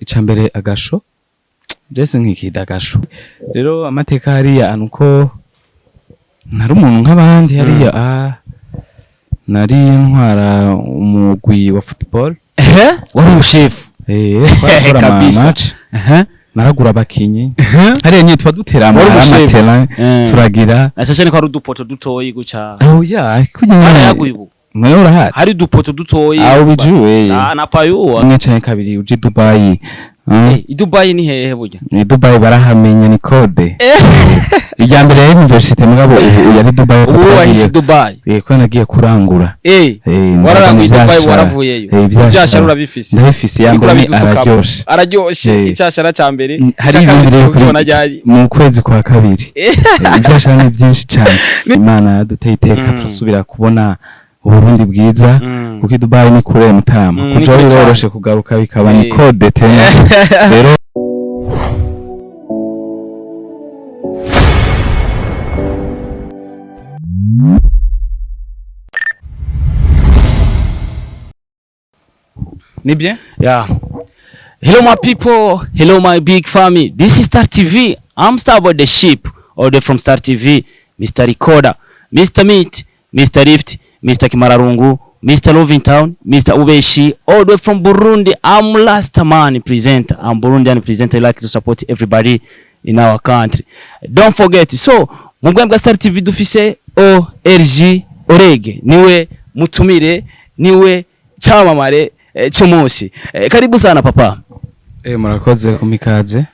Ica mbere agasho jese nkikida agasho. Rero amateka hariya nuko ntari umuntu nk'abandi hariya, nari ntwara umugwi wa football. Ehe, wari umushefu? Twarakora ama Kabisa. match, naragura abakinyi hariya nyine, tuba dutera Wari umushefu. amatera turagira. Nashashe ko hari udupoto dutoyi guca. Oh ya, kugira Barayaguye ubu. Mwe urahatse. Hari udupoto dutoyi. Aho bijuwe. Ah, na payuwa. Rimwe canke kabiri uje Dubai. I Dubai ni hehe burya? I Dubai barahamenya, ni code. Irya mbere yari university, mugabo ubu yari Dubai. Ubu wahise Dubai? Ko nagiye kurangura. Wararanguye ndazana Dubai? ivyashara. Waravuyeyo? Ivyashara. Ivyashara urabifise? Ndabifise, ya Uriko mbere ni urabidusukamo. araryoshe. Araryoshe. Icyashara ca mbere. Hari Ica kabiri ibindi rero tukibona ryari? Mu kwezi kwa kabiri. Ivyashara ni byinshi cyane. Imana yaduteye iteka, turasubira kubona Uburundi bwiza, kuko i Dubai ni kure, mutama. Ni Kujaho kure biroroshe, kugaruka bikaba ni code tena. Rero ni bien. Yeah. Hello my people, hello my big family. This is Star TV. I'm Star about the ship, all the from Star TV, Mr. Recorder, Mr. Meat, Mr. Lift, Mr. Kimararungu, Mr. Loving Town, Mr. Ubeshi, all the way from Burundi. I'm last man presenter. I'm Burundian presenter. I like to support everybody in our country. Don't forget. So, mu bwami bwa Star TV dufise ORG Orege. Niwe mutumire, niwe cyamamare cy'umunsi. Karibu sana papa. Murakoze kumikaze.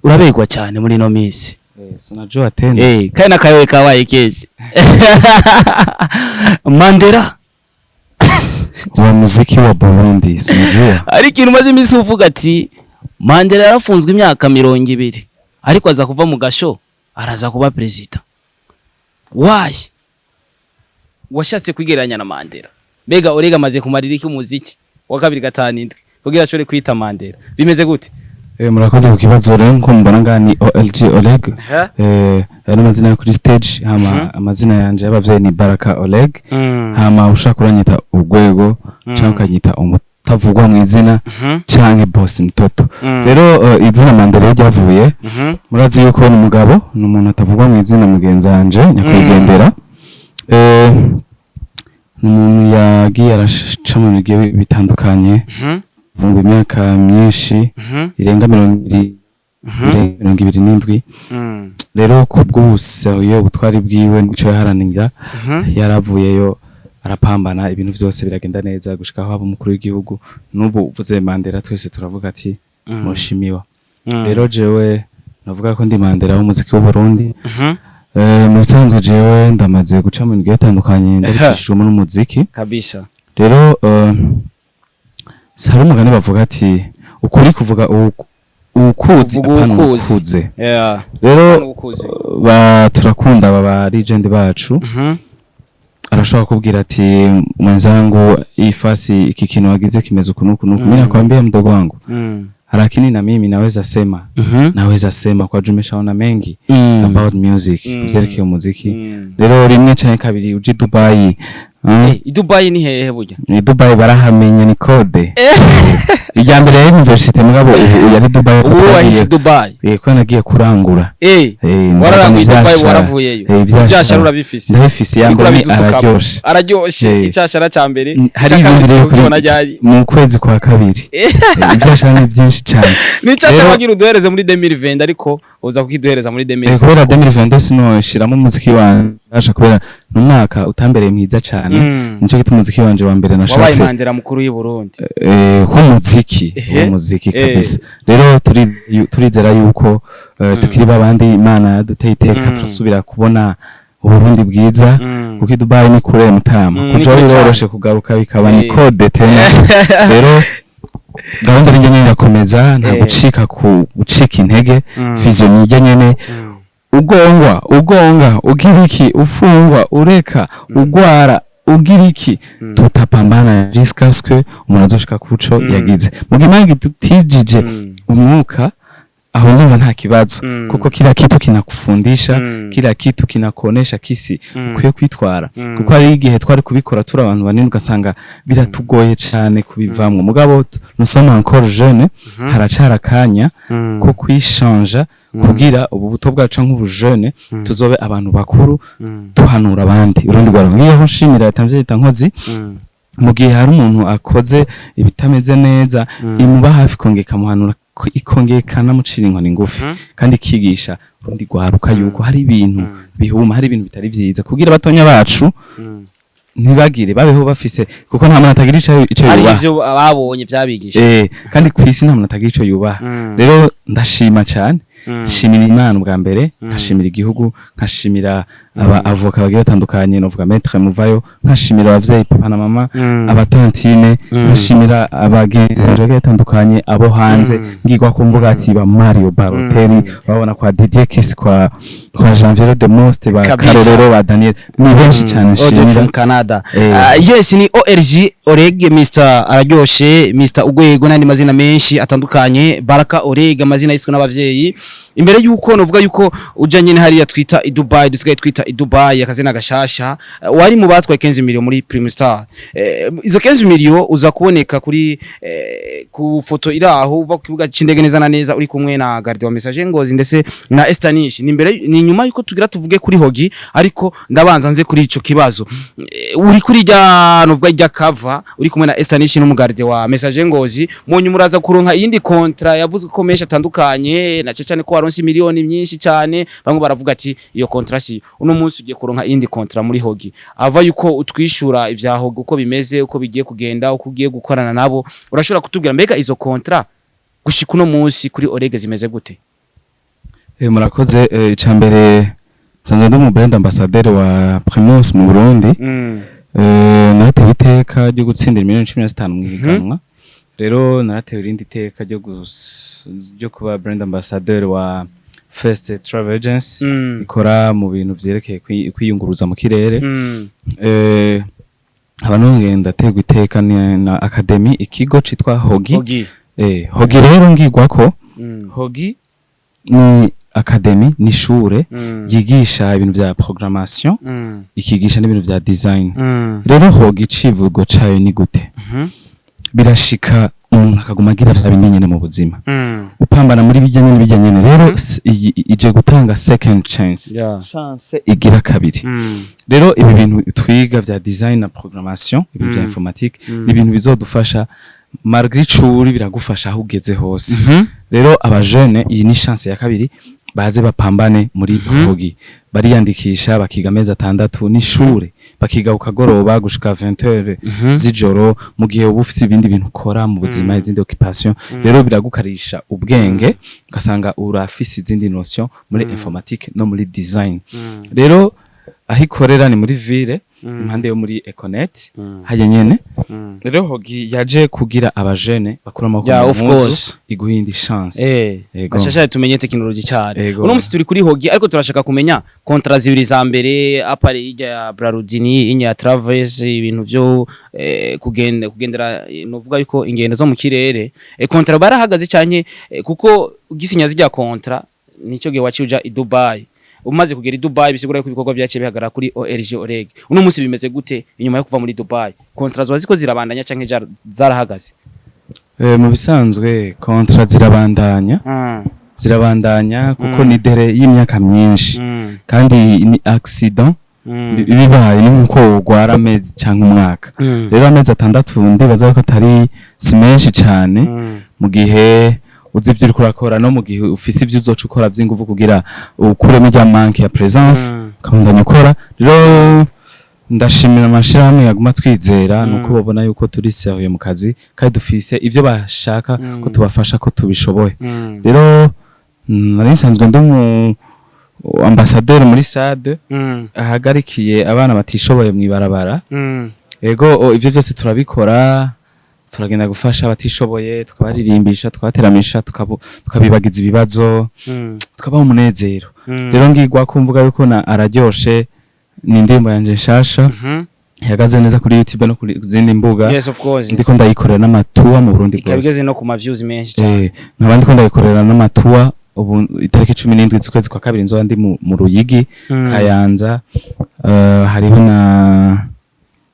Urabegwa cyane muri ino minsi. Sinajua tena. Kandi nakayowe kabaye kenshi. Mandela wa muziki wa Burundi, sinajua. Ari ikintu umaze iminsi uvuga ati Mandela yarafunzwe imyaka 20, ariko aza kuva mu gasho araza kuba perezida. Why? Washatse kwigereranya na Mandela. Mbega Orega amaze kumarira iki umuziki wa 257 kugira ashobore kwita Mandela? Bimeze gute? Murakoze ku kibazo. Rero nko mubona ngaha ni OLG Oleg. Ayo ni amazina yo kuri stage, hama amazina yanje y'abavyeyi ni Baraka Oleg. Hama ushaka uranyita Urwego, canke ukanyita umutavugwa mu izina, canke Boss Mtoto. Rero izina Mandela iyo ryavuye, murazi yuko ni umugabo, ni umuntu atavugwa mu izina, mugenzi wanje nyakwigendera. Ni umuntu yagiye araca mu bigiye bitandukanye, ngo imyaka myinshi irenga 20, irenga 27. Rero kubw'ubuseyo ubutwari bwiwe nico yaharanira, yaravuyeyo arapambana, ibintu byose biragenda neza gushika aho aba umukuru w'igihugu. N'ubu uvuze Mandela twese turavuga ati mushimiwa. Rero jewe navuga ko ndi Mandela w'umuziki w'u Burundi. Mu bisanzwe jewe ndamaze guca mu bintu bigiye bitandukanye, ndabicishijwemo n'umuziki. Kabisa. Rero hari umugani bavuga ati ukuri kuvuga uwukuzi Uvuga apana uwukuzi. uwukuze. Rero Apana uwukuze. turakunda aba ba legend bacu. Arashobora kubwira ati mwenzangu, hii fasi iki kintu wagize kimeze uku nuku nuku. Mimi nakwambia mdogo wangu, lakini na mimi naweza sema, naweza sema kwa juu umeshaona mengi about music, kuvyerekeye umuziki. Rero rimwe canke kabiri uje Dubai. I Dubai ni hehe burya? I Dubai barahamenya, ni code. Irya mbere yari university, mugabo ubu yari Dubai. Ubu wahise Dubai? Ko nagiye kurangura. Wararanguye ndazana Dubai? ivyashara. Waravuyeyo? Ivyashara. Ivyashara urabifise? Ndabifise, ya Uriko mbere ni urabidusukamo. araryoshe. Araryoshe. Icyashara ca mbere. Hari Ica ibindi kabiri rero tukibona ryari? Mu kwezi kwa kabiri. Ivyashara ni byinshi cyane. Ni icyashara Rero wagira uduhereze muri 2020, ariko uza kukiduhereza muri 2020. Kubera 2022 sinoshiramo umuziki wanje nasha, kubera ni umwaka utambereye mwiza cyane. Nico gituma umuziki wanje wa mbere Wabaye nashatse Mandela mukuru y'u Burundi. W'umuziki, w'umuziki kabisa. Rero turizera yuko tukiri babandi, Imana yaduteye iteka, turasubira kubona Uburundi bwiza, kuko i Dubai ni kure, mutama. Ni Kujaho kure biroroshe, cane. kugaruka bikaba ni code tena. Rero gahunda ni nyene irakomeza, nta gucika ku gucika intege. Vision ni ijya nyene. Ugongwa, ugonga, ugira iki, ufungwa, ureka, ugwara, ugira iki, tutapambana jusqu'à ce que umuntu azoshika kuco yagize. Mu gihe Imana tutijije umwuka. Aho ndumva nta kibazo, kuko kila kitu kinakufundisha, kila kitu kinakuonesha kisi ukwiye kwitwara, kuko hari igihe twari kubikora turi abantu banini, ugasanga biratugoye cane kubivamwo. Mugabo nous sommes encore jeunes, haracara akanya ko kwishanja kugira ubu buto bwacu nk'ubujene tuzobe abantu bakuru, duhanura abandi urundi rwaro. Ngiyeho nshimira leta mvyita nkozi, mu gihe hari umuntu akoze ibitameze neza, imuba hafi, ikongera ikamuhanura, ikongera ikanamucira inkoni ngufi, kandi ikigisha urundi rwaruka yuko hari ibintu bihuma, hari ibintu bitari vyiza, kugira abatonya bacu ntibagire babeho bafise, kuko nta muntu atagira ico Hari yubaha. ivyo babonye vyabigisha. Kandi kw'isi nta muntu atagira ico yubaha. Rero ndashima cyane, nshimira Imana ubwa mbere, nkashimira igihugu, nkashimira aba avoka bagiye batandukanye, novuga Maître Muvayo, nkashimira abavyeyi, papa na mama, abatantine, nkashimira abagenzi bagiye batandukanye abo hanze, ngirwa ko mvuga ati ba Mario Balotelli, babona kwa Didier Kiss, kwa Janvier de Most, ba Karorero, ba Daniel, ni benshi cyane Audio nshimira. from Canada. Yes, ni ORG Oreg, Mr Araryoshe, Mr Ugwego n'andi mazina menshi atandukanye, Baraka Oreg, amazina yiswe n'abavyeyi. Imbere yuko novuga yuko uja nyene hariya twita i Dubai, dusigaye twita i Dubai, akazina gashasha, wari mu batwaye 15 million muri Prime Star. Izo 15 million uza kuboneka kuri ku foto iraho uva ku kibuga c'indege neza na neza, uri kumwe na Garde wa Messager Ngozi ndetse na Estanish. Ni imbere, ni nyuma yuko tugira tuvuge kuri Hogi, ariko ndabanza nze kuri ico kibazo. Uri kuri rya novuga rya cover uri kumwe na Estanish n'umugarde wa Messager Ngozi, mu nyuma uraza kuronka iyindi contrat yavuzwe ko menshi atandukanye, na cyane ko waronse miliyoni myinshi cyane. Bamwe baravuga ati iyo contrat si uno munsi ugiye kuronka iyindi contrat muri Hogi. Ava yuko utwishura ivya Hogi, uko bimeze, uko bigiye kugenda, uko ugiye gukorana nabo, urashobora kutubwira mbega izo contrat gushika uno munsi kuri Orege zimeze gute? Murakoze. Icambere, nsanzwe ndi umu brand ambassadeur wa Primus mu Burundi. Naratewe iteka ryo gutsindira miliyoni 15 mu ihiganwa. Rero naratewe irindi teka ryo kuba brand ambassadeur wa First Travel Agency, ikora mu bintu vyerekeye kwiyunguruza mu kirere. Nkaba nongeye ndaterwa iteka na academy, ikigo citwa Hogi. Hogi. Hogi rero ngirwako, Hogi ni academy, ni ishure ryigisha ibintu vya programmation, ikigisha n'ibintu vya design. Rero Hogi, icivugo cayo ni gute? Birashika umuntu akaguma agira vya bindi nyene mu buzima, upambana muri bijya nyene, bijya nyene. Rero ije gutanga second chance, chance igira kabiri. Rero ibi bintu twiga vya design na programmation, ibintu vya informatique, ni ibintu bizodufasha malgré icuri, biragufasha aho ugeze hose. Rero abajene, iyi ni chance ya kabiri, baze bapambane muri Hogi. Bariyandikisha, bakiga amezi 6, n'ishure bakiga ukagoroba gushika 20h z'ijoro, mu gihe uba ufise ibindi bintu ukora mu buzima, izindi occupation. Rero biragukarisha ubwenge, ugasanga urafise izindi notion muri informatique no muri design. Rero aho ikorera ni muri ville, impande yo muri Econet, hajya nyene. Rero Hogi yaje kugira abajene bakura amaboko mu Of mpuzu, course. iguha indi chance. Ego. Gashasha tumenye tekinoloji cyane. Ego. Uno musi turi kuri Hogi, ariko turashaka kumenya contrat zibiri za mbere, à part ijya ya Brarudini, inya ya Travels, ibintu byo kugenda kugendera, novuga yuko ingendo zo mu kirere, contrat barahagaze cyane, kuko ugisinya zijya contrat nico gihe waciye uja i Dubai. Umaze kugera i Dubai, bisigura yuko ibikorwa byaciye bihagarara kuri ORG Oreg. Uno musi bimeze gute inyuma yo kuva muri Dubai? Contrat zoba ziko zirabandanya canke zarahagaze? Mu bisanzwe contrat zirabandanya, zirabandanya, kuko ni délai y'imyaka myinshi, kandi ni accident bibaye, ni nkuko wogwara amezi canke umwaka. Rero amezi 6 ndibaza ko atari si menshi cane, mu gihe uzi ivyo uriko urakora, no mu gihe ufise ivyo uzoca ukora vy'inguvu kugira ukuremo irya manque ya présence, ukabandanya ukora. Rero ndashimira amashirahamwe yaguma twizera, nuko babona yuko turi sérieux mu kazi, kandi dufise ivyo bashaka ko tubafasha, ko tubishoboye. Rero nari nsanzwe ndi umu ambassadeur muri SADE, ahagarikiye abana batishoboye mw'ibarabara. Ego, ivyo byose turabikora, turagenda gufasha abatishoboye, tukabaririmbisha, tukabateramisha, tukabibagiza ibibazo, tukabaha umunezero. Rero ngirwa ko mvuga yuko na Araryoshe, ni indirimbo yanje nshasha, ihagaze neza kuri YouTube no kuri zindi mbuga. Yes, of course. Ndiko ndayikorera n'ama tour mu Burundi Ikaba bwose. igeze no ku ma views menshi cyane. Nkaba ndiko ndayikorera n'ama tour. Ubu itariki 17 z'ukwezi kwa kabiri nzoba ndi mu Ruyigi, Kayanza, hariho na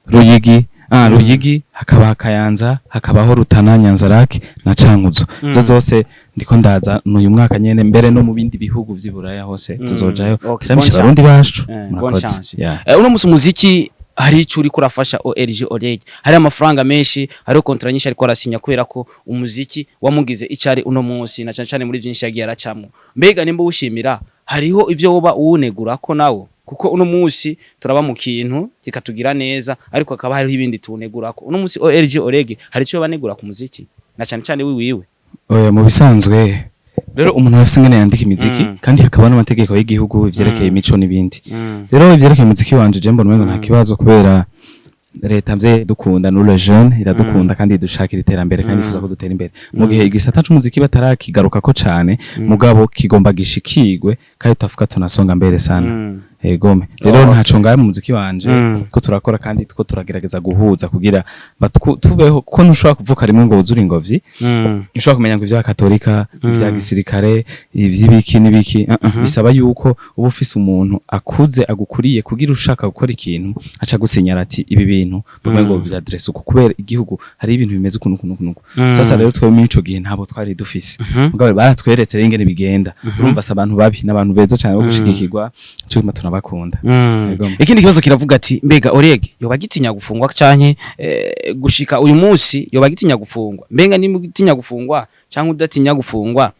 Ruyigi, Ruyigi, hakaba Kayanza, hakabaho Rutana, Nyanzarake na Cankuzo. Zo zose ndiko ndaza n'uyu mwaka nyene, mbere no mu bindi bihugu vy'i Buraya hose tuzojayo. Okay, Turamisha Abarundi bacu. Bonne Murakoze. chance. Yeah. Uno musi umuziki hari ico uriko urafasha OLG Oleg, hari amafaranga menshi, hariho contrat nyinshi ariko arasinya kubera ko umuziki wamugize icari uno munsi, na cane cane muri vyinshi yagiye aracamwo. Mbega nimba uwushimira, hariho ivyo woba uwunegura ko nawo? Kuko uno munsi turaba mu kintu kikatugira neza, ariko hakaba hariho ibindi tuwunegurako. Uno munsi OLG Oleg hari ico banegura ku muziki, na cane cane wiwiwe? Oya, mu bisanzwe rero umuntu afise ingene yandika imiziki, kandi hakaba n'amategeko y'igihugu ivyerekeye imico n'ibindi. Rero ivyerekeye umuziki wanje, je mbona umengo nta kibazo, kubera leta mvye dukunda, nous les jeunes iradukunda kandi idushakira iterambere kandi ifuza ko dutera imbere, mu gihe igisata c'umuziki batarakigarukako cane, mugabo kigomba gishikirwe kandi tutavuga tunasonga mbere sana. Egome rero, ntaco ngaye mu muziki wanje, ko turakora kandi two turagerageza guhuza kugira tubeho, kuko ntushobora kuvuka rimwe ngo wuzure ingobyi. Ntushobora kumenya ngo ivya katolika, ivya gisirikare, ivy'ibiki n'ibiki. Bisaba yuko uba ufise umuntu akuze agukuriye, kugira ushaka gukora ikintu aca gusinyara ati ibi bintu bamwe ngo vya dress uku, kubera igihugu hari ibintu bimeze ukuntu ukuntu ukuntu. Sasa rero twebwe muri ico gihe ntabo twari dufise, mugabo baratweretse rero ingene bigenda. Urumva se, abantu babi n'abantu beza cane bo gushigikirwa, cyo gituma tunabakunda. Yego. Ikindi kibazo kiravuga ati mbega Oreg yoba gitinya gufungwa canke gushika uyu munsi yoba gitinya gufungwa? Mbega nimba ugitinya gufungwa canke udatinya gufungwa,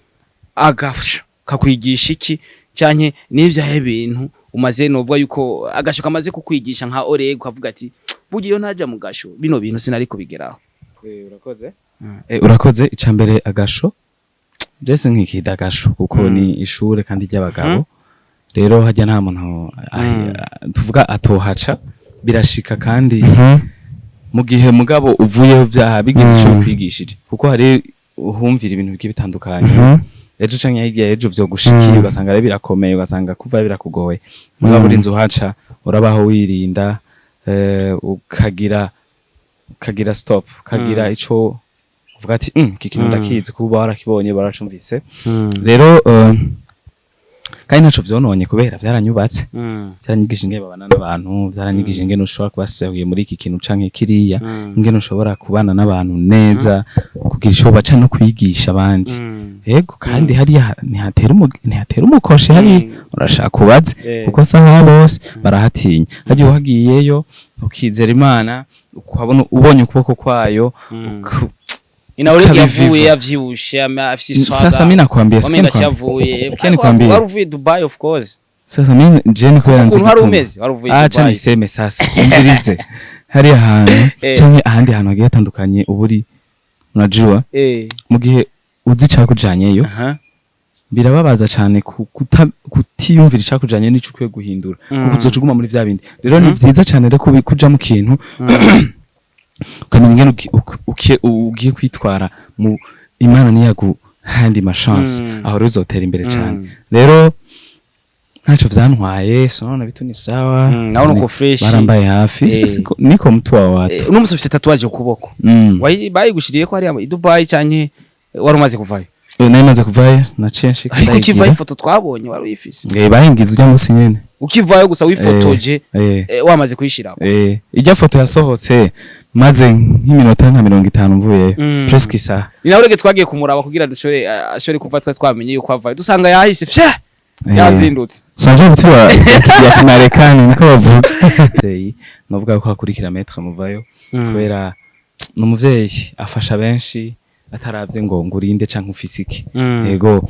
agasho kakwigisha iki, canke n'ivyahe bintu umaze novuga yuko agasho kamaze kukwigisha nka Oreg, ukavuga ati burya iyo ntaja mu gasho bino bintu sinari kubigeraho? Urakoze. Urakoze. Icambere, agasho jese nkikida agasho kuko ni ishure kandi ry'abagabo. Rero hajya nta muntu tuvuga atohaca, birashika kandi mu gihe mugabo uvuyeho vyaha bigize ico bikwigishije, kuko hari uhumvira ibintu bigiye bitandukanye. Ejo canke hirya ejo vyo gushikira, ugasanga rero birakomeye, ugasanga kuva birakugoye. Mugabo urinze uhaca, urabaho wirinda, ukagira stop, ukagira ico uvuga ati iki kintu ndakizi, kuba warakibonye, baracumvise. Rero kandi ntaco vyononye kubera vyaranyubatse, vyaranyigishije ingene babana n'abantu, vyaranyigishije ingene ushobora kuba sérieux muri iki kintu canke kiriya, ingene ushobora kubana n'abantu neza, kugira ico baca no kwigisha abandi. Yego, kandi hariya ntihatera umukoshi hari, urashaka ubaze, kuko saha bose barahatinya. Harya uhagiyeyo ukizera Imana, ukabona ubonye ukuboko kwayo, Ina Oreg ukabiviva. yavuye avyibushe, afise iswaga. Sasa mimi nakwambia, sikia. Wamenga Nikwambie. yavuye. Sikia nikwambie. Wari uvuye Dubai, of course. Sasa mimi je ni kubera nzi Ukuntu wari igituma. umeze wari uvuye Acha Dubai. niseme sasa, umvirize, hariya hantu canke ahandi hantu hagiye hatandukanye uba uri, unajua, mu gihe uzi icakujanyeyo, birababaza cane kutiyumvira icakujanye n'ico ukwiye guhindura, kuko uzoca uguma muri vya bindi. Rero ni vyiza cane rero kuja mu kintu ukamenya ingene ugiye kwitwara mu Imana niyaguhandi ma chance, aho rero uzotera imbere cane. Rero ntaco vyantwaye, sonona vitu ni sawa. Naona uko fresh. Barambaye hafi. Niko mtu wa watu. Uno musi ufise tatouage ku kuboko. Bayigushiriye ko hariya i Dubai canke wari umaze kuvayo? Nari maze kuvayo, naciye nshika Ariko ukivayo, ndayigira. ifoto twabonye wari uyifise. Bayingize urya musi nyene. Ukivayo gusa wifotoje, wamaze kuyishirako. Ijya foto yasohotse maze nk'iminota nka 50 mvuyeyo, presque isaha. Ni nawe rege twagiye kumuraba kugira dushore ashore kuva twari twamenye yuko avayo, dusanga yahise fya yazindutse. Sanje mtu wa ya Kimarekani niko bavuga. Muvyeyi, novuga ko hakurikira Maître Muvayo, kubera ni umuvyeyi afasha benshi ataravye ngo ngurinde canke ufise iki. Yego,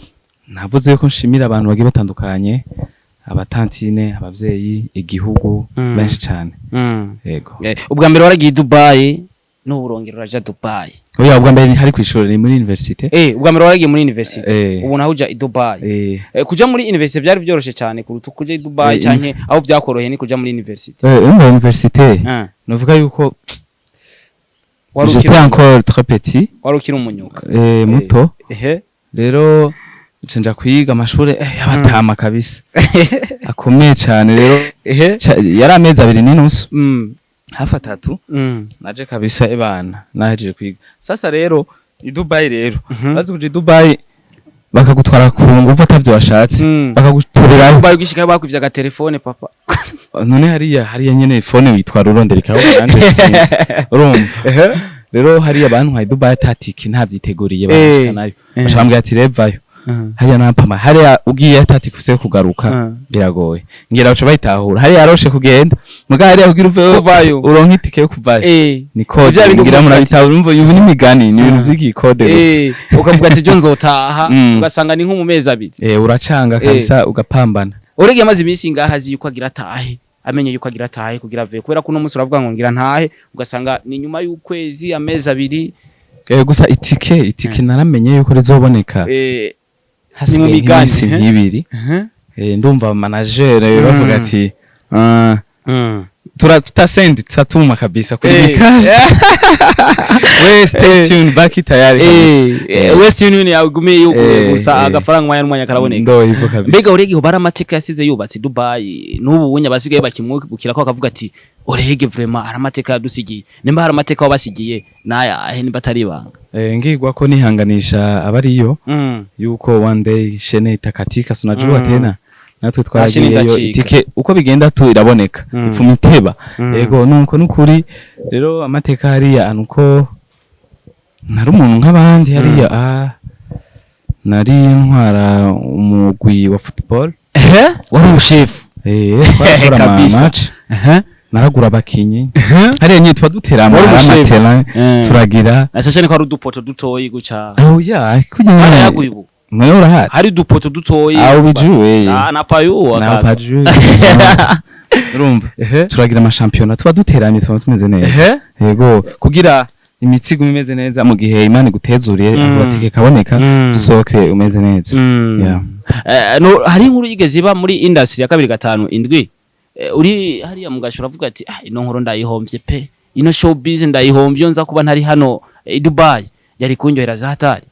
navuze yuko nshimira abantu bagiye batandukanye, abatantine, abavyeyi, igihugu, benshi cane. Yego. Ubwa mbere waragiye i Dubai, n'ubu urongera uraja Dubai? Oya, ubwa mbere hari kw'ishuri, ni muri université. Ubwa mbere waragiye muri university, ubu naho uja i Dubai. Kuja muri university byari byoroshe cyane kuruta kuja i Dubai, canke aho byakoroheye ni kuja muri university? Umva, université, novuga yuko Wari j'étais ukiri encore très petit. Wari ukiri umunyuka. Muto. Rero nca nja kwiga amashure y'abatama kabisa, akomeye cane rero. Yari amezi 2.5, hafi 3. Naje kabisa ebana nahejeje kwiga. Sasa rero i Dubai rero, bazi kuja i Dubai. Bakagutwara ku nguvu atavyo washatse, bakagutorerayo. Baye ugishika bakwivye agatelefone, papa. None hariya nyene phone witwara urondera ikabona, nanje sinzi, urumva rero hariya bantwaye Dubai ata tike, ntavyiteguriye, banshika nayo, baca bambwira ati revayo hariya nampama. Hariya ugiye ata tike ufise yo kugaruka, biragoye. Ngira baca bayitahura, hariya yaroshe kugenda, muga hariya kugira uveyo Kuvayo. uronke itike yo kuvayo ni code. Vya bindi ngira uvuga. Murabitahura, urumva ubu n'imigani, ni ibintu vy'iki code gusa. Ukavuga ati ejo nzotaha, ugasanga ni nko mu mezi 2. Uracanga kabisa, ugapambana. Orege amaze iminsi ngaha azi yuko agira atahe, amenye yuko agira atahe kugira ave, kubera ko uno munsi uravuga ngo ngira ntahe, ugasanga ni nyuma y'ukwezi, amezi 2. Gusa itike naramenye yuko rizoboneka hasigaye Ni mu migani, nk'iminsi eh? nk'ibiri. Ndumva manager bavuga ati: "Ah, tura tutasendi tutatuma kabisa kuri cash, we stay tuned, baki tayari kabisa." West Union yagume yuguye gusa, agafaranga umwanya n'umwanya karaboneka. Ndo hivyo kabisa. Mbega Orege hoba ari amateka yasize yubatse i Dubai, n'ubu bunya basigaye bakimwibukira ko bakavuga ati Orege vraiment hari amateka yadusigiye? Nimba hari amateka wabasigiye naya ahe, nimba atari ibanga? Ngirwa ko nihanganisha abariyo yuko one day chaîne itakatika, sunajua tena natwe Ah, chaîne twaragiyeyo, idacika. Itike uko bigenda tu iraboneka, ipfuma iteba. Yego, nuko nukuri rero amateka hariya nuko nari umuntu nk'abandi hariya, nari ntwara umugwi wa football. Wari umushefu? Twarakora ama Kabisa. match, naragura abakinyi hariya nyine, tuba dutera Wari umushefu. amatera, turagira. Na cyane ko hari udupoto dutoyi guca. Oh ya, kugira Harayaguye ubu. mwewe urahatse. Hari udupoto dutoyi. Aho bijuwe. Ah, na payu. Na pajuwe, urumva turagira amashampiyona, tuba duteranye, tuba tumeze neza. Yego, kugira imitsi igume imeze neza mu gihe Imana igutezuriye, agatike kaboneka, dusohoke umeze neza. Yeah. No, hari inkuru yigeze iba muri industry ya 257. Uri hariya mu gasho uravuga ati: "Ah, ino nkuru ndayihomvye pe, ino showbiz ndayihomvye, iyo nza kuba ntari hano i Dubai yari kunyohera za hatari."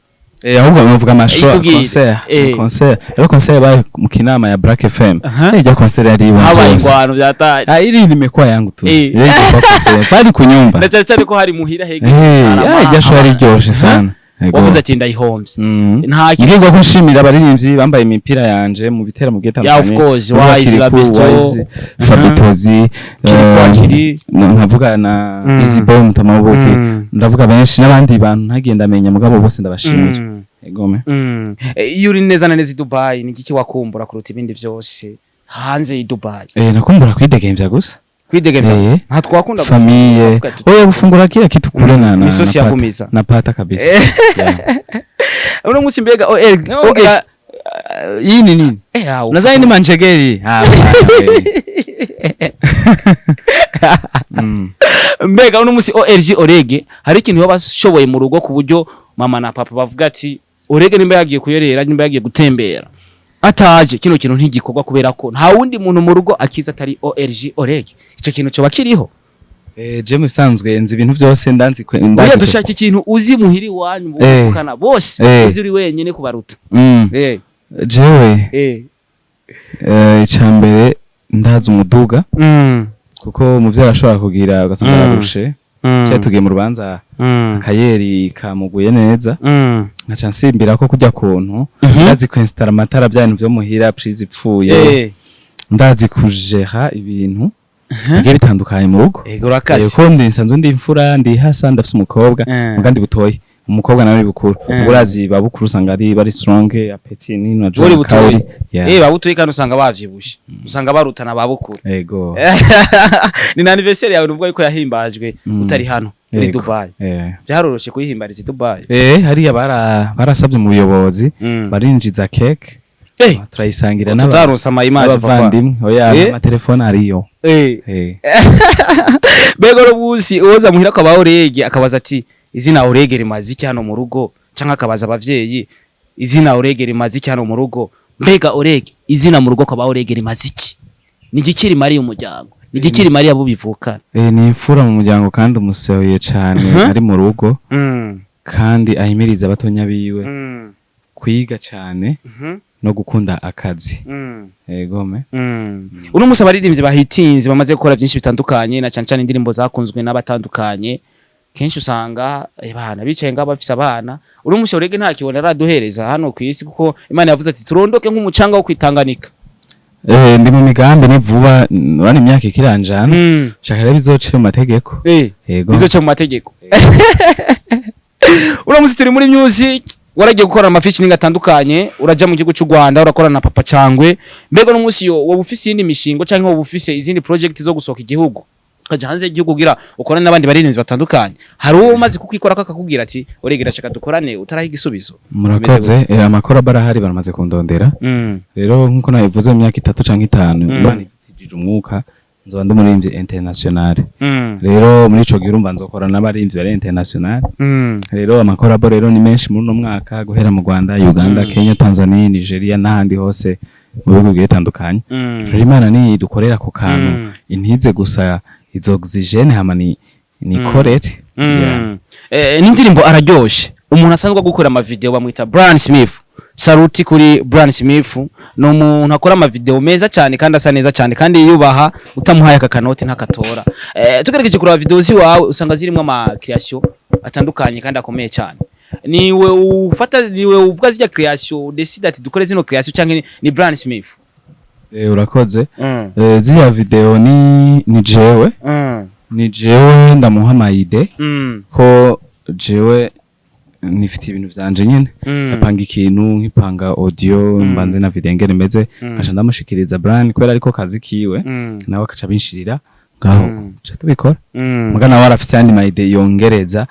Ahubwo bavuga amashow, Itubwire. concert, concert rero, concert yabaye mu kinama ya Black FM. Ijya concert yari Habaye iwanje. ingwano vya hatari. Ah, ili limekuwa yangu tu. Ile ilikuwa concert bari kunyumba. Na cyane cyane ko hari muhira hege. Ijya show yari iryoshe sana. Yego. Wavuze ati ndayihomvye. Nta kintu. Ngirwa ko nshimira abaririmbyi bambaye imipira yanje mu biteramo bigiye Yeah, of bitandukanye. course, Ndavuga Wise, Kirikou, La Besto. Wise, Fabitozi, Kirikou Akili. nkavuga na Easy Boy Mutamabuki. Ndavuga benshi n'abandi bantu ntagiye ndamenya, mugabo bose ndabashimira. Egome. Iyo uri neza na neza i Dubai, ni igiki wakumbura kuruta ibindi vyose hanze i Dubai? Nakumbura kwidegemvya gusa. Kwidegemvya. Nta twakunda Famille. gufungura, Oya, gufungura kila kitu kule na Misosi na pata. yagumiza. Na pata kabisa. Yeah. Uno munsi mbega OL Oya, hii ni nini? Hao. Unadhani ni manjegeri? Ah, hapana. Mbega uno munsi OLG Orege hari ikintu yoba ashoboye mu rugo ku buryo mama na papa bavuga ati Orege nimba yagiye kuyorera, nimba yagiye gutembera, ataje, kino kintu ntigikorwa kubera ko nta wundi muntu mu rugo akiza atari OLG Orege? Ico kintu coba kiriho? Je mu bisanzwe nzi ibintu byose, ndanzi Oya, dushaka ikintu uzi muhiri iwanyu muvukana bose, uzi uri wenyene kubaruta. Jewe icambere ndazi umuduga, kuko umuvyeyi arashobora kugira ugasanga ararushe, cyangwa tugiye mu rubanza, akayeri kamuguye neza, nkaca nsimbira ko kujya kuntu. Ndazi kwinstara amatara, bya bintu vyo muhira, prise ipfuye. Ndazi kujera ibintu bigiye bitandukanye mu rugo. Ego, urakaze. Ko ndi nsanzwe ndi imfura, ndi hasa, ndafise umukobwa, muga ndi butoyi, umukobwa nawe ni bukuru. Urazi ba bukuru usanga ari bari strong, appétit ni na Uri butoyi. Yeah. Babutoyi kandi usanga bavyibushe, usanga barutana ba bukuru. Ego. Ni na anniversaire yawe nubwo yuko yahimbajwe utari hano muri Yego. Dubai? Byaroroshe kuyihimbariza i Dubai? Hariya barasabye mu buyobozi, barinjiza cake, turayisangira Tutaronse ama image, papa. n'abavandimwe. Oya, amatelefone ariyo. Mbega uno munsi uwoza muhira akaba Orege akabaza ati izina Orege rimaze iki hano mu rugo, canke akabaza abavyeyi izina Orege rimaze iki hano mu rugo, mbega Orege izina mu rugo akaba Orege rimaze iki, ni igiki rimariye umuryango, ni igiki rimariye abo bivukana? Ni imfura mu muryango kandi umuseruye cane ari mu rugo, kandi ahimiriza abatonya biwe kwiga cane no gukunda akazi. Egome. Uno munsi abaririmbyi bahitinze bamaze gukora byinshi bitandukanye, na cyane cyane indirimbo zakunzwe n'abatandukanye. Kenshi usanga bana bicaye ngaho bafise abana. Uri umushe Olegue nta kibona araduhereza hano ku isi, kuko Imana yavuze ati turondoke nk'umucanga wo kwitanganika. Ndi mu migambi, ni vuba, urabona imyaka ikiranjana. Shaka rero bizoce mu mategeko. Yego. Bizoca mu mategeko. Uno munsi turi muri music, waragiye gukora ama featuring atandukanye, uraja mu gihugu cy'u Rwanda, urakorana na Papa Cyangwe. Mbega no munsi yo wowe ufise iyindi mishingo canke wowe ufise izindi project zo gusohoka igihugu, ukaja hanze y'igihugu kugira ukorane n'abandi baririmbyi batandukanye? Hari uwo umaze kukwikora ko akakubwira ati Olegue, ndashaka dukorane, utaraha igisubizo? Murakoze. Amakuru aba arahari, baramaze kundondera. Rero nkuko nabivuze, mu myaka 3 canke 5, Imana idutijije umwuka, nzoba ndi umuririmbyi international. Rero muri ico gihe urumva nzokorana n'abaririmbyi bari international. Rero ama collabo rero ni menshi muri uno mwaka, guhera mu Rwanda, Uganda, Kenya, Tanzania, Nigeria n'ahandi hose mu bihugu bigiye bitandukanye. Rero Imana ni dukorera ku kantu, intize gusa izo oxygène, hama ni nikorere. Yeah. N'indirimbo araryoshe. Umuntu asanzwe gukora ama video bamwita Brian Smith. Saluti kuri Brian Smith, ni umuntu akora ama video meza cyane kandi asa neza cyane kandi yiyubaha, utamuhaye aka kanoti ntakatora. Tugerageje kuraba video ziwawe, usanga zirimo ama creation atandukanye kandi akomeye cyane. Niwe ufata, niwe uvuga zijya creation, decide ati dukore zino creation, cyangwa ni Brian Smith? Urakoze. Ziriya video ni jewe. Ni jewe ndamuha ama idées, ko jewe nifitiye ibintu vyanje nyene. Ndapanga ikintu, nkipanga audio, mbanze na video ingene imeze, nkaca ndamushikiriza Brian kubera ariko kazi kiwe, nawe akaca abinshirira ngaho, tuca tubikora. Muga nawe arafise ayandi ma idées yongereza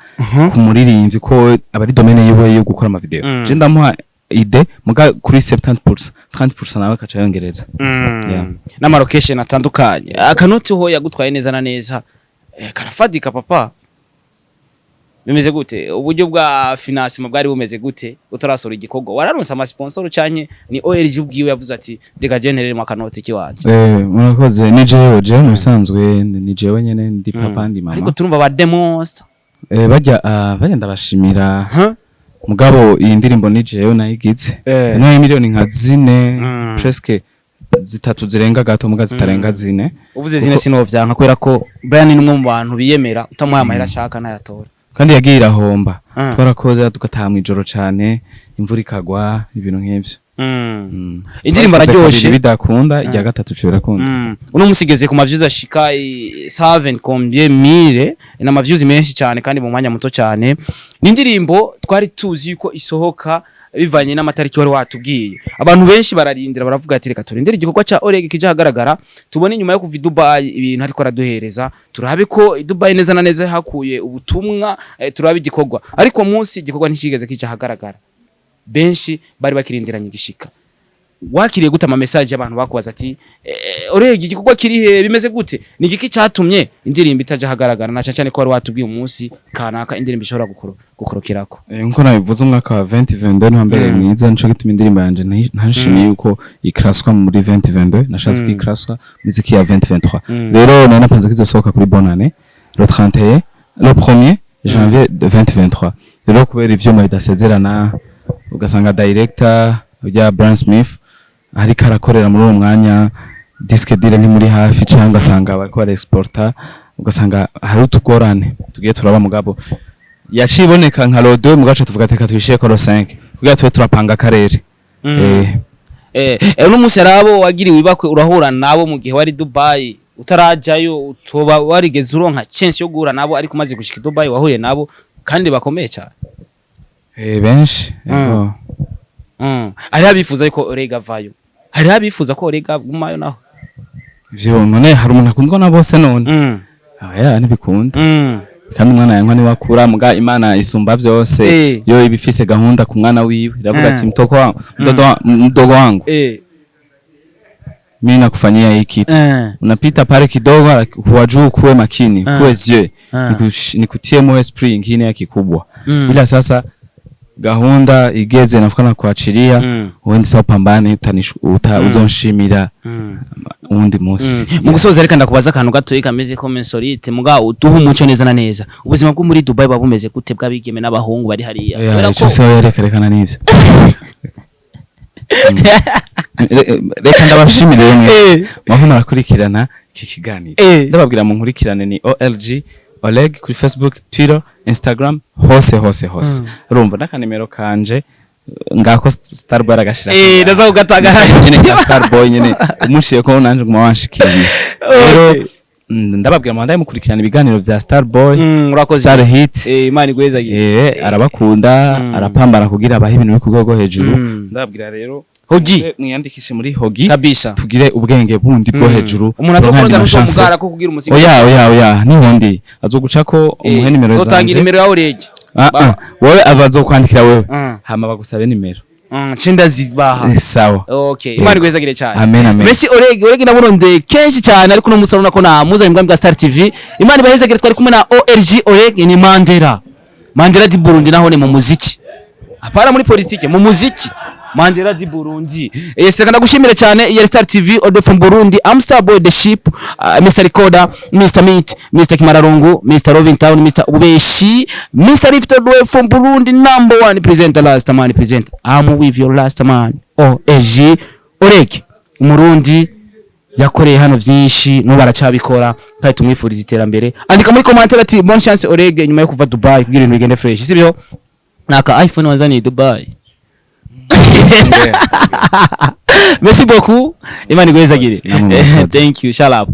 ku muririmbyi, ko aba ari domaine yiwe yo gukora ama video. Je ndamuha idée, muga kuri 70%, 30% nawe akaca yongereza. Yeah. N'ama location atandukanye. Akanoti ho yagutwaye neza na neza, karafadika papa. Bimeze gute? Uburyo bwa financement bwari bumeze gute utarasohora igikorwa? Wararonse ama sponsor canke ni OLG ubwiwe yavuze ati reka je ntereremo akanoti kiwanje? Murakoze. Ni jewe, jewe mu bisanzwe ni jewe nyene, ndi papa, ndi mama. Ariko turumva ba Demonster. Bajya ndabashimira. Mugabo iyi ndirimbo ni jewe nayigize. No miliyoni nka 4, presque 3 zirenga gato, muga zitarenga 4. Uvuze zine sinovyanka, kubera ko Brian ni umwe mu bantu biyemera, utamuhaye amahera ashaka ntayatora. Kandi yagiye irahomba. Twarakoze tugataha mw'ijoro cane, imvura ikagwa, ibintu nk'ivyo. Indirimbo Twakoze araryoshe. kabiri bidakunda, irya gatatu co birakunda. Uno musi igeze ku ma views ashika 7 combien mille, ni ama views menshi cyane kandi mu mwanya muto cyane. Ni indirimbo twari tuzi yuko isohoka bivanye n'amatariki wari watubwiye. Abantu benshi bararindira, baravuga ati reka turindire igikorwa ca Olegue kija ahagaragara, tubone inyuma yo kuva i Dubai ibintu ariko araduhereza, turabe ko i Dubai neza na neza hakuye ubutumwa, turabe igikorwa. Ariko munsi igikorwa ntikigeze kija ahagaragara, benshi bari bakirindiranye igishika. Wakiriye gute ama message y'abantu bakubaza ati Olegue, igikorwa kiri he, bimeze gute? Ni igiki cyatumye indirimbo itaja ahagaragara, na cyane cyane ko wari watubwiye umunsi kanaka indirimbo ishobora gukorokerako? Nkuko nabivuze, umwaka wa 2022 niwo mbere mwiza, nico gituma indirimbo yanje ntashimiye yuko ikraswa muri 2022, nashatse ko ikraswa muziki ya 2023. Rero nari napanze ko izosohoka kuri bonane, le 31, le 1er janvier de 2023. Rero kubera ivyuma bidasezerana, ugasanga director ujya Brian Smith ariko arakorera muri uwo mwanya, disque dur ntimuri hafi, cyangwa ugasanga bariko barexporta, ugasanga hari utugorane tugiye turaba. Mugabo yaciye iboneka nka le 2, mugaca tuvuga ati reka tuyishire ko le 5 kugira tube turapanga akarere. Uno munsi hari abo wagiriwe ibakwe urahura nabo mu gihe wari Dubai, utarajayo utoba warigeze uronka chance yo guhura nabo, ariko umaze gushika i Dubai wahuye nabo kandi bakomeye cyane? Benshi, yego. Hariho abifuza yuko Olegue avayo, hariho abifuza ko Olegue agumayo naho. Ivyo none hari umuntu akundwa na bose none? Oya, ntibikunda. Kandi umwana yankwa niwakura, muga Imana isumba vyose. Yo iba ifise gahunda ku mwana wiwe, iravuga ati mtoko wangu, mtoto mdogo wangu, mimi nakufanyia hii kitu, unapita pale kidogo kuwa juu, kuwe makini, kuwe yeux, nikutie moyo esprit ingine ya kikubwa. Ila sasa gahunda igeze nafuka na kuachilia, uende sasa upambane, uzonshimira uwundi munsi. Mu gusoza, reka ndakubaza akantu gatoyi kameze ko insolite, muga uduha umuco neza na neza. Ubuzima bwo muri Dubai buba bumeze gute bw'abigeme n'abahungu bari hariya? Kubera Ico se reka rekana n'ivyo. Reka ndabashimire mwese mwaho murakurikirana iki kiganiro. Ndababwira mu nkurikirane ni OLG. Oleg kuri Facebook, Twitter, Instagram, hose hose hose. Urumva n'akanimero kanje ngako Starboy aragashira. Ndaza kugatanga. Nyene ka Starboy nyene umushiye ko nanje nguma wanshikiriye. Rero ndababwira mubandaye mukurikirana ibiganiro vya Starboy, Urakoze. Star Hit. Imana igwezagire. Arabakunda, arapambana kugira abahe ibintu biri ku rwego hejuru. Ndababwira rero Hogi. Mwiyandikishe muri Hogi, Kabisa. tugire ubwenge bundi bwo hejuru, Umuntu turonke andi azokunda machance. n'uzomugara ko kugira umusigo. Oya, nihundi azogucako umuhe nimero Zotanga zanje. inimero yawe urege. Ah, ah, wowe abazokwandikira wewe, hama bagusabe nimero. Ncenda zibaha. Sawa. Okay, Imana igwezagire cyane. Amen, amen. Merci Oleg, Oleg namurondeye kenshi cyane, ariko uno musi urabona ko namuzanye mu bwami bwa Star TV. Imana ibahezagire. Twari kumwe na ORG Oleg, ni Mandela. Mandela di Burundi, naho ni mu muziki. Apana muri politike, mu muziki. Mandela di Burundi. Seka ndagushimire cyane. Iyi Star TV, all the from Burundi. I'm Star Boy the Ship, Mr Recorder, Mr Meat, Mr Kimararungu, Mr Rovin Town, Mr Ubeshi, Mr Lift all the way from Burundi, number one presenter, last man presenter. I'm with your last man. OLG Oleg, Umurundi yakoreye hano byinshi, n'ubu aracyabikora, kandi tumwifuriza iterambere. Andika muri commentaire ati "Bonne chance Oleg" nyuma yo kuva Dubai, kugira ibintu bigende fresh, sibyo? Naka iPhone wazaniye Dubai. Merci beaucoup, Imana igwezagire. Namwe murakoze. Thank you, shut up.